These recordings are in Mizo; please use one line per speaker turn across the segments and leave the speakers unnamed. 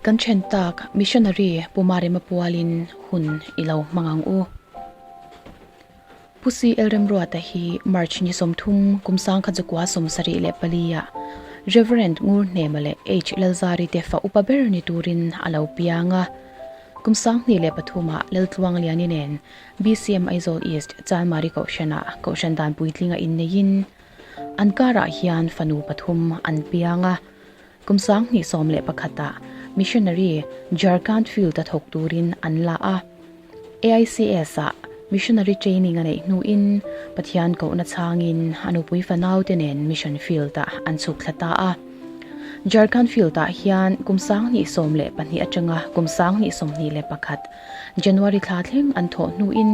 Kan then tak Missionary Pu Marema pualin hun i lo hmang ang u. Pu CL Remruata hi March ni 30 kum 1974 ah Reverend Ngurhnema leh H Lalzari te fa upa ber ni turin a lo piang a. Kum 2003 ah Laltluangliani nen BCM Aizawl East Chanmari Kohhranah Kohhran dan puitlinga inneiin an karah hian fanu pathum an piang a. Kum 2011 ah Missionary Jharkhand Field a thawk turin an la a. AICS ah Missionary Training a neih hnuin Pathian kohna changin a nupui fanau te nen Mission Field ah an chhuk thla ta a. Jharkhand Field ah hian kum 2012 atanga kum 2021 January thla thleng an thawh hnuin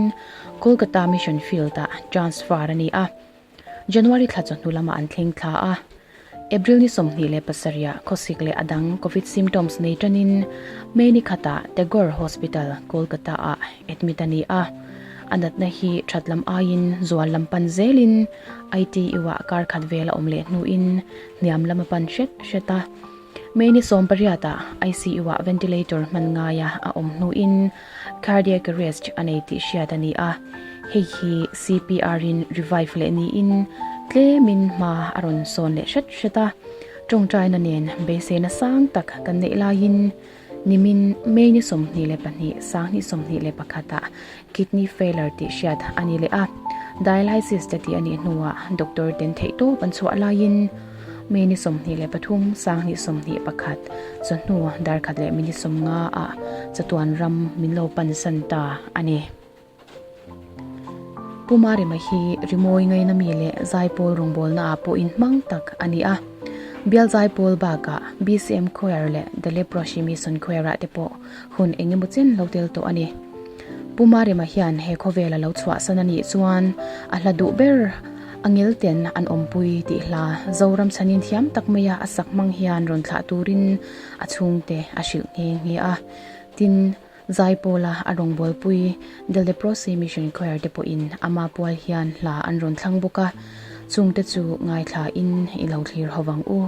Kolkata Mission Field ah transfer a ni a. January thla chawhnu lamah an thleng thla a. April ni 27 ah khawsik leh a dang Covid symptoms nei tanin May ni khatah Tagore Hospital, Kolkata ah admit a ni a. A natna hi that lam aiin zual lam pan zelin ITU ah kar khat vel a awm leh hnuin hniam lam a pan hret hret a. May ni 18 ah ICU ah ventilator hman ngaia a awm hnuin Cardiac arrest a nei tih hriat a ni a, hei hi CPR in revive leh niin tlemin hma a rawn sawn leh hret hret a. Tawngtaina nen beiseina sang tak kan neih laiin nimin May ni 22, 2021 ah kidney failure tih hriat a ni leh a, dialysis te tih a nih hnuah doctor ten theihtawp an chhuah laiin May ni 23, 2021 chawhnu darkhat leh minute 50 ah chatuan ram min lo pan san ta a ni. Pu Marema hi rimawi ngaina mi leh zaipawl rawngbawlna ah pawh inhmang tak a ni a. Bial zaipawl bakah BCM Choir leh The Leprosy Mission Choir ah te pawh hun eng emaw chen lo tel tawh a ni. Pu Marema hian he khawvel a lo chhuahsan a nih chuan a hla duh ber a ngel ten an awmpui tih hla Zoram chhanin thiam tak maia a sak hmang hian rawn thlah turin a chhungte a hrilh nghe nghe a. Tin, Zaipawla a rawngbawlpui The Leprosy Mission Choir te pawhin ama pual hian hla an rawn thlang bawk a, chungte chu ngaithlain i lo thlir ho vang u.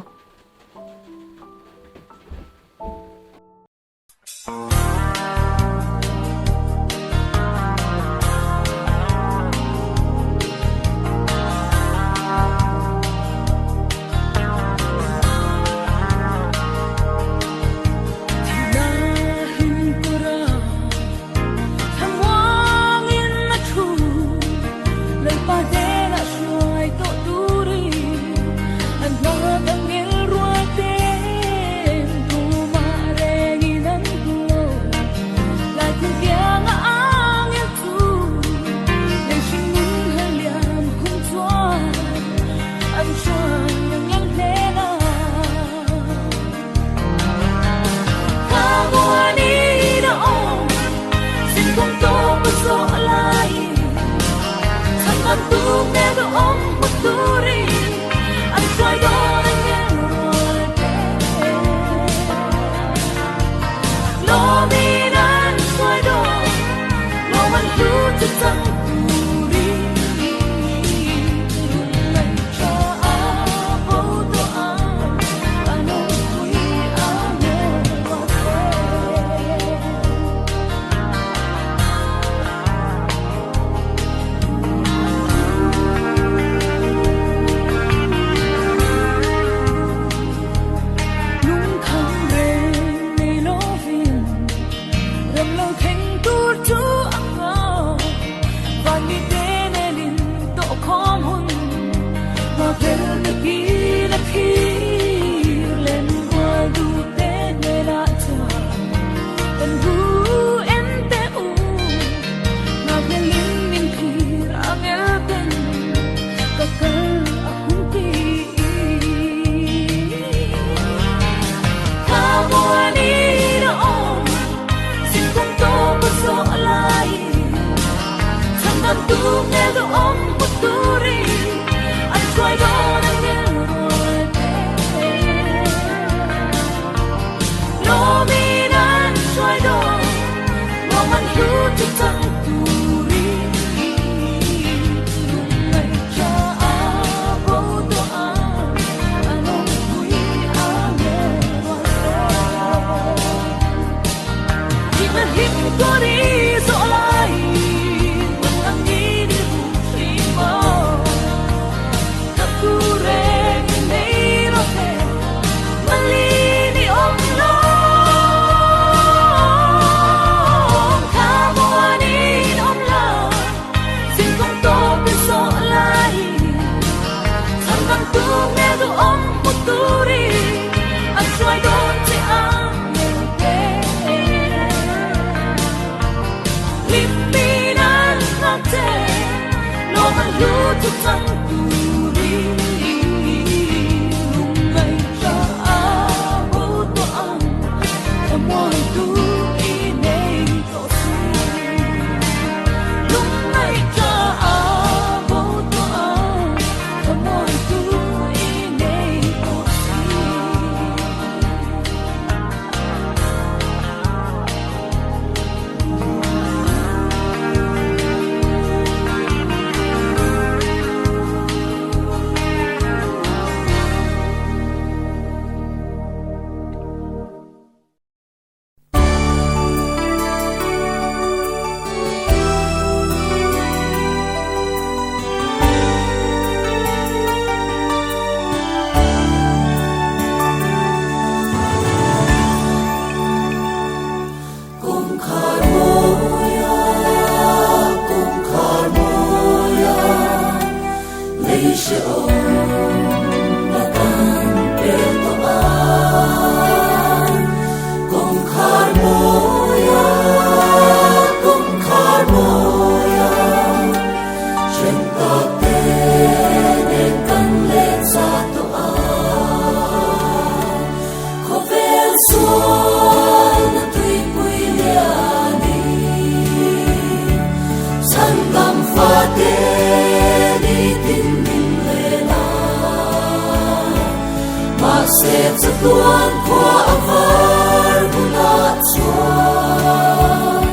Mahse chatuan khua a var hunah chuan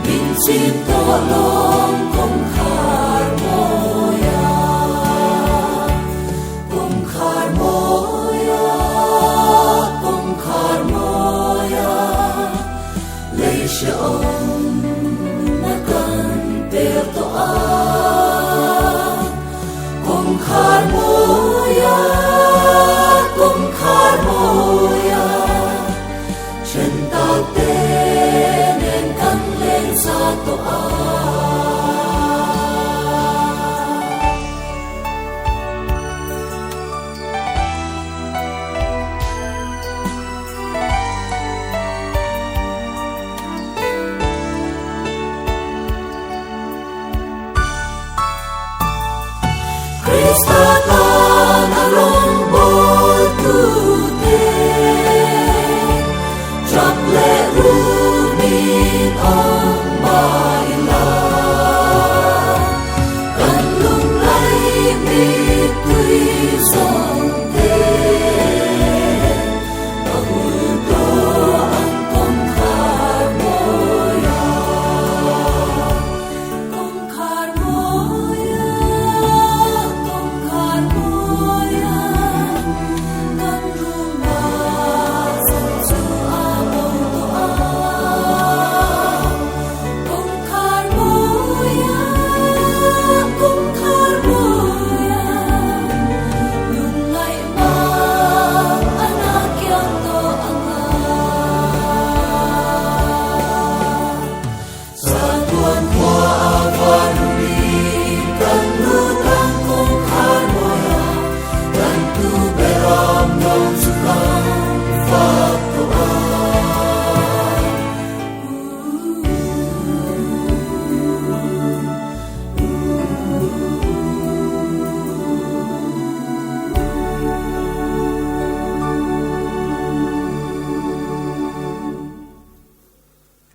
min chim tawh lawng.